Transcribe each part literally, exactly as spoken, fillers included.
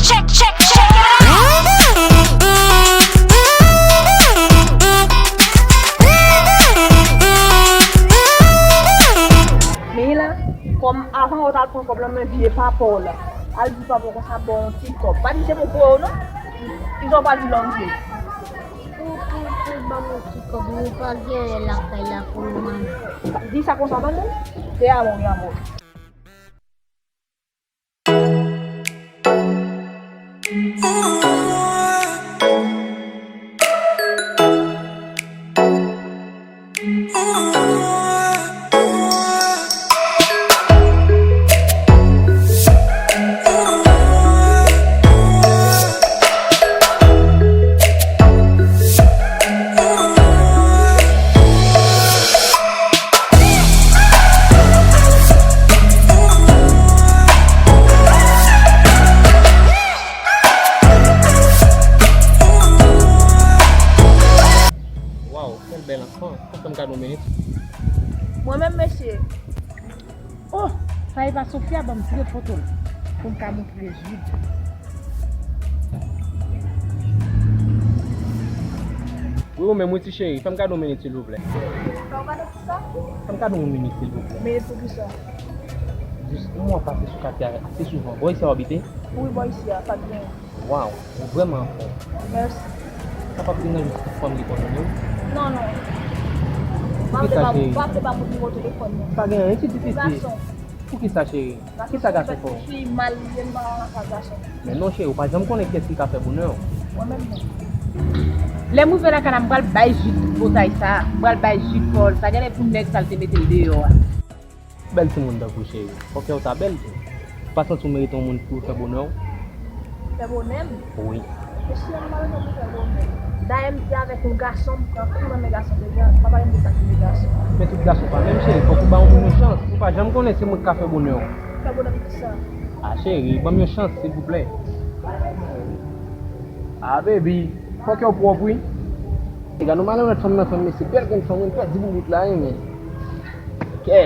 Check, check, check it out. Men la, kòm avan w t al pran kòb lan men vye papa w la, al di papa w konsa ba w yon ti kòb. Pa di se pou kò w non. Izo pa di lòm vye. Ou, ou, ou ban m yon ti kòb, nou pa gen lakay la pou nou manje. Di sa konsa tande. Se a mwen, a mwen. Waw, kèl bèl anfan. Fè m kado yon minit. Mwen menm, mesye. Oh, sa e pa Sofia, ban m tire foto l pou m ka montre Jude. Wi, ou menm, wi, ti cheri, fè m kado yon minit, silvouplè. Fè w kado pou sa? Fè m kado yon minit, silvouplè. Minit pou kisa? Jis yon mwa pase sou katye a ase souvan. Bò isi a w abite? Wi, bò isi a, pa t gen. Waw, ou vrèman anfòm. Mèsi. Kapab vin nan jis pou fanm li konnen nou? Non, non. Poukisa, cheri? Pa vle ba pou nimewo telefòn mwen. Pa gen anyen ki difisil. Pou gason. Poukisa, cheri? Kisa gason fè w? Fi mal li ye, m pa ka lakay gason. Men non, cheri, ou pa janm konnen kiyès ki ka fè bonè w. Mwen menm non. Lè m rive lakay la, m pral bay Jude potay sa. M pral bay Jude pawòl sa. Gade pou nèg sa l te mete l deyò a. Bèl timoun tankou cheri. Fò kè w ta bèl tou. Ou pa santi w merite yon moun pou fè bonè w? Fè bonè m? Wi. Mesye, m pa bezwen pou fè bonè m. Dayè, m te avèk yon gason, m pran kou nan men gason deja. Pa pale m de sa ki de gason. Men tout gason pa menm, cheri. Fòk ou ba yon moun yon chans. Ou pa janm konnen se mwen k ka fè bonè w. Fè bonè m kisa? A, cheri, ban m yon chans, silvouplè. A, baby, fòk kè w pwòp, wi. Gade yon malonèt fanm nan, fanm, mesye, bèl grenn fanm, wi, m pèdi boubout la, wi, men. Kè.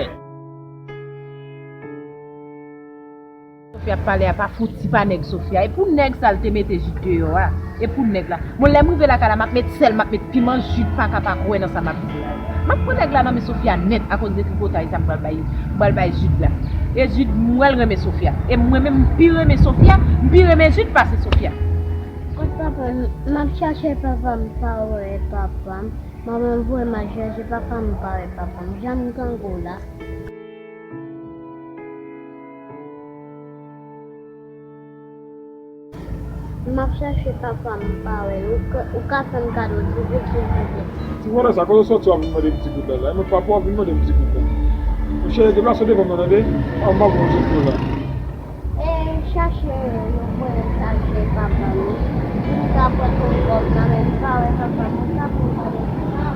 Sofia ap pale a pa fouti pa nèg Sofia. E pou nèg sa l te mete Jude deyò a. E pou nèg la. Bon, lè m rive lakay la, m ap met sèl, m ap met piman, Jude pa ka pa kwè nan sa m ap di la. M ap pran nèg la nan men Sofia nèt akoz de tripotay sa m pral bay, m pral bay Jude la. E Jude, m wè l renmen Sofia. E mwen menm, m pi renmen Sofia, m pi renmen Jude pase Sofia. Kot papa m? M ap chache papa m, m pa wè papa m. Manman m voye m al chache papa m, m pa wè papa m. Jan m grangou la. M ap chache papa m, m pa wè l. Ou ka, ou ka fè m kado ti goud, silvouplè? Ti vòlè sa, kote w sòti w ap vin mande m ti goud la la? E mwen papa w ap vin mande m ti goud la. Monchè, deplase devan m nan, tande? An m ap yon ti goud la. E chache yon mwayen chache papa m. M ka pran yon kòb nan men m, m pa wè papa m, m ka pran yon kado.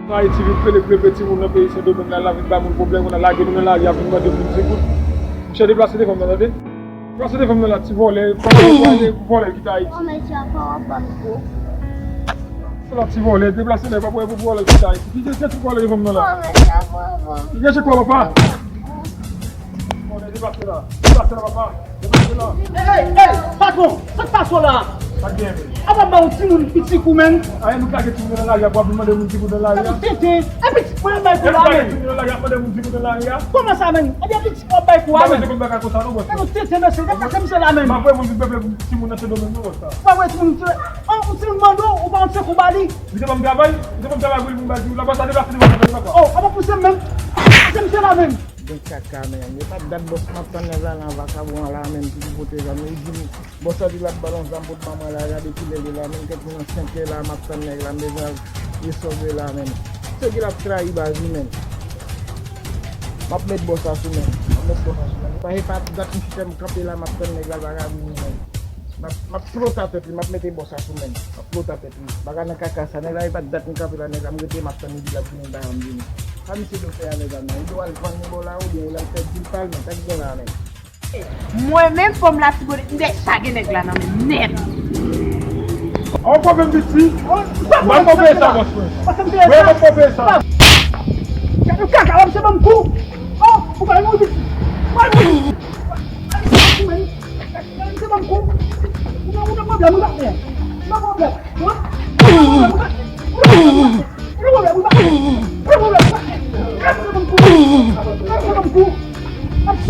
Nan Ayiti, vin pele, pele timoun nan peyi Sendomeng la, la vin bay moun pwoblèm, moun nan lage nou nan lari a, vin mande moun ti goud. Monchè, deplase devan m nan, tande? Deplase devan m nan la, ti vòlè, pa wè, vòlè, vòlè kite Ayiti. Bon, mesye, pa wè bann kou. Se la ti vòlè, deplase nan, pa wè pou vòlè kite Ayiti. Ki, ki, ki ti vòlè devan m nan la? Bon, mesye, pa wè bann kou. Ki, ki ti vòlè, papa? Vòlè, deplase la. Deplase la, papa. Ey, ey, patwon, sa k pase w la? Sa k gen, men? Apa m ba yon timoun piti kou, men? Ayen, nou lage timoun nan lari a, pou ap mande moun ti goud nan lari a. Tenten, e piti kou w ap bay kou la, men? Lage timoun nan lari a, mande moun ti goud nan lari a. Kòman sa, men? Ebyen, piti kou w ap bay kou a, men? Mwen pa bezwen konn bagay konsa, non, bòs. Tenten, mesye, gade sa misye la, men. M ap voye moun vin pèpè timoun nan Sendomeng, non, bòs la. Ou pa voye timoun, an, yon timoun mande w, ou pa yon ti kou ba li. Li te ban m travay, li te ban m travay pou li, pou m ba l ti goud la, bòs la, deplase devan m nan, papa. Oh, apa pouse m, men? Pouse misye la, men. Gen kaka, men. E pa dat bòs m ap tann nèg la nan vakabon an la menm, ki pote zam. Li di m, bòs la di l ap ba l yon zam pou manman la, gade kilè l ye la menm, kèt vin nan senk è la, m ap tann nèg la, m bezwen al rezòlve la menm. Se ki l ap trayi baz li menm. M ap met bòs la sou menm. M ap met bòs la sou menm. Paske pa dat m chita m kanpe la, m ap tann nèg la, l pa ka vini menm. M ap, m ap plota tèt li, m ap mete bòs la sou menm. M ap plota tèt li. Bagay nan kaka sa, nèg la, e pa dat m kanpe la, nèg la, m rete, m ap tann li, li ap vini, li pa janm vini. Sa misye dwe fè avèk zam nan? Li dwe al vann li bò la, oubyen li al fè dil pa l, men sa ki gen la menm. Mwen menm, fò m la ti bonè, m deja gen nèg la nan men m nèt. An w pòpe m piti? Mwen m pòpe sa, bòs mwen. Mwen m pòpe sa. Gade kaka w ap se ban m kou. Oh, ou pa mouri piti. Ou pa mouri.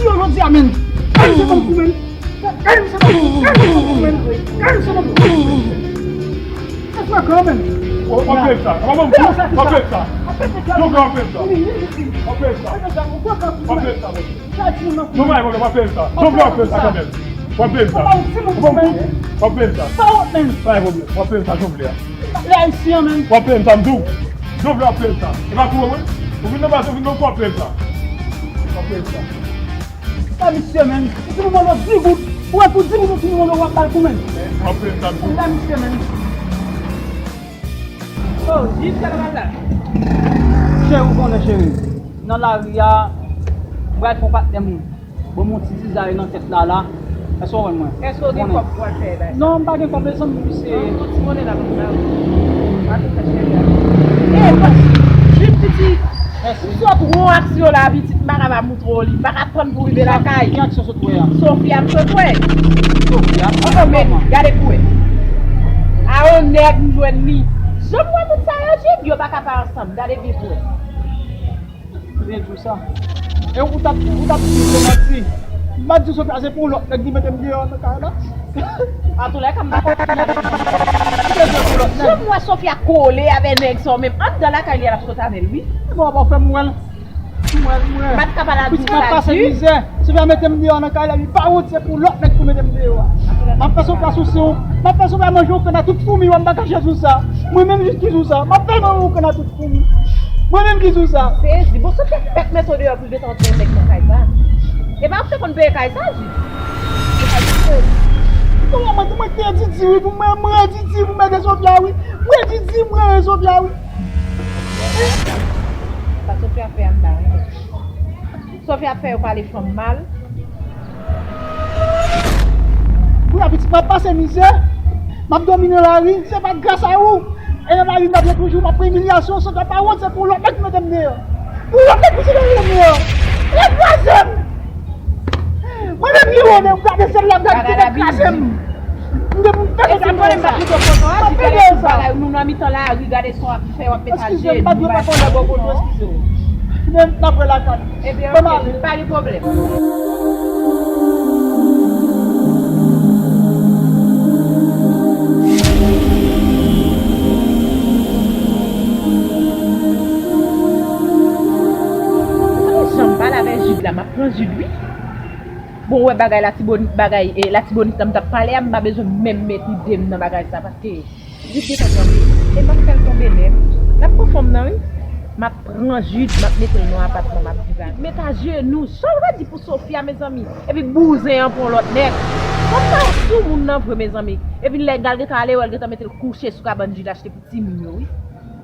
Yo, jodi a, men. Kay misye ban m kou, men. Kay misye ban m kou, men. Kay misye ban m kou. Kay misye ban m kou. Kay misye ban m kou, men. W ap fè sa. W ap fè sa. W ap fè sa. Jovlè, w ap fè sa. W ap fè sa. W ap fè sa, bòs. Non, men, w ap fè sa. Jovlè, w ap fè sa kanmenm. W ap fè sa. W ap fè sa. W ap fè sa. Pa gen pwoblèm. W ap fè sa, Jovlè. Lè ayisyen, men. W ap fè sa, m di w. Jovlè, w ap fè sa. E pa kou, wi. Ou vin nan baz, ou vin nan kou, w ap fè sa. W ap fè sa. Sa misye, men. Ou fin mande di goud. Ou wè pou di goud, ou fin mande w ap ba l kou, men. W ap fè sa, m di w. Sa misye, men. Oh, jis sa la, la. Cheri, ou konnen, cheri. Nan lari a, m pral fè yon patnè m. Bon, m yon ti dizay nan tèt la, la. Èske w konprann mwen? Èske w gen kòb pou w al fè bagay sa? Non, m pa gen kòb, mezanmi, se yon ti monnen la pou m ba ou. Mèsi. Ou sot won aksyon la, pitit, m pa ka pa moutre w li. M pa ka tann pou rive lakay. Ki aksyon sot wè a? Sofia m sot wè. Sofia? Oh, oh, men, gade pou wè. A yon nèg m jwenn li. Jan m wè moun sa yo, Jib, yo pa ka pa ansanm. Gade byen pou wè. Byen di w sa. E ou t ap, ou t ap di se manti. M pa t di Sofia se pou yon lòt nèg ki mete m deyò nan kay la. Antoulèka, m pa konprann. Ou te di pou lòt nèg. Jan m wè Sofia kole avè nèg sa yo menm anndan lakay li a, l ap sot avè l, wi. Bon, bon, fè m wè l. M wè l, m wè l. M pa t ka pale ak ou sa di. Pitit, m ap pase mizè. Sofia mete m deyò nan kay la, li pa wont, se pou lòt nèg pou mete m deyò a. M ap fè Sofia souse w. M ap fè Sofia manje w kanna tout foumi yo, m pa kache di w sa. Mwen menm jis ki di w sa. M ap fè l manje w kanna tout foumi. Mwen menm ki di w sa. Sezi, bon, Sofia fèk mete w deyò pou l mete antre yon nèg nan kay sa. E pa ou ki te konn peye kay sa, Jib? Bon, mwen, mwen te di di wi, pou mwen, mwen di di pou mete Sofia wi. Mwen di di mwen Sofia wi. Sa Sofia fè a m pa renmen. Sofia ap fè yo pale fanm mal. Kounye a pitit m ap pase mizè, m ap dòmi nan lari, se pa gras a ou. E nan lari m ap ye toujou, m ap pran imilyasyon, Sofia pa wont, se pou lòt nèg ki mete m deyò. Pou lòt nèg ki mete m deyò. Nèg kraze m. Mwen menm ki wont, gade sèl la, gade, gade kraze m. M te pou fè sa. E si m konnen m pa t mete w kontan a, di gade tout bagay, nou nan mitan lari, gade sa w ap fè, w ap met ajenou, m pa t fè w kontan, eskize w. Men n ap wè lakay. Ebyen, oke, pa gen pwoblèm. Jan m pale avè Jid la, m ap pran Jid, wi. Bon, ou wè bagay Latibonit, bagay, eh, Latibonit la m t ap pale a, m pa bezwen menm met ide m nan bagay sa, paske Jid gentan tonbe. E m ap fè l tonbe nèt. L ap pran fanm nan, wi. M ap pran Jid, m ap mete l nan apatman, m ap viv avè l. Met ajenou, jan l redi pou Sofia, mezanmi. Epi bouzen an pran lòt nèg. Fanm sa yo sou moun nan vre, mezanmi. Epi lè Gal gentan ale, wè l gentan mete l kouche sou kabann Jid achte pou timoun yo, wi.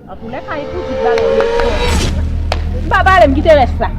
Antoulèka, e pou Jid ba l yon leson. M pa pale, m kite rès la.